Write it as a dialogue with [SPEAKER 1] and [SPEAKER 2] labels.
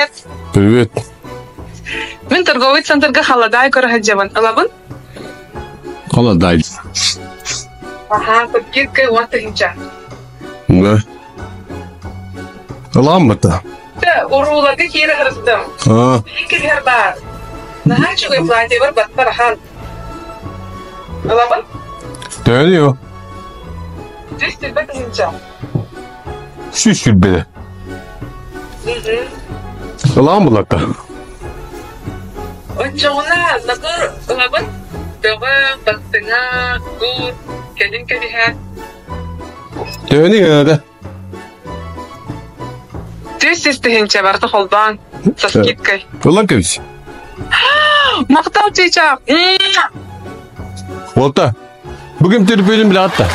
[SPEAKER 1] Привет!
[SPEAKER 2] Привет.
[SPEAKER 1] Мин торговый центрга халадаай көрө сылдьабын. Ылабын?
[SPEAKER 2] Халадаай.
[SPEAKER 1] Аха, кыргыткай уон тыһыынча.
[SPEAKER 2] Да. Ылааммыта.
[SPEAKER 1] Урууларга киирэ сырыттым.
[SPEAKER 2] А.
[SPEAKER 1] Киһэр баар. Наһаа үчүгэй платьебар баттар ахан. Ылабын?
[SPEAKER 2] Төһөнү?
[SPEAKER 1] 120 тыһыынча.
[SPEAKER 2] 120. Ылаан булата.
[SPEAKER 1] Оччоҕуна набор ылабын. Бөҕө, баттыҥа, кур, кэлин кэбиһээт.
[SPEAKER 2] Төһөнү гынада?
[SPEAKER 1] 100 тыһыынча барыта холбоон со скидкой.
[SPEAKER 2] Ылан кэбис.
[SPEAKER 1] Махтал чыычаах.
[SPEAKER 2] Уолта, бүгүн төлөпүөнүм билэҕит да?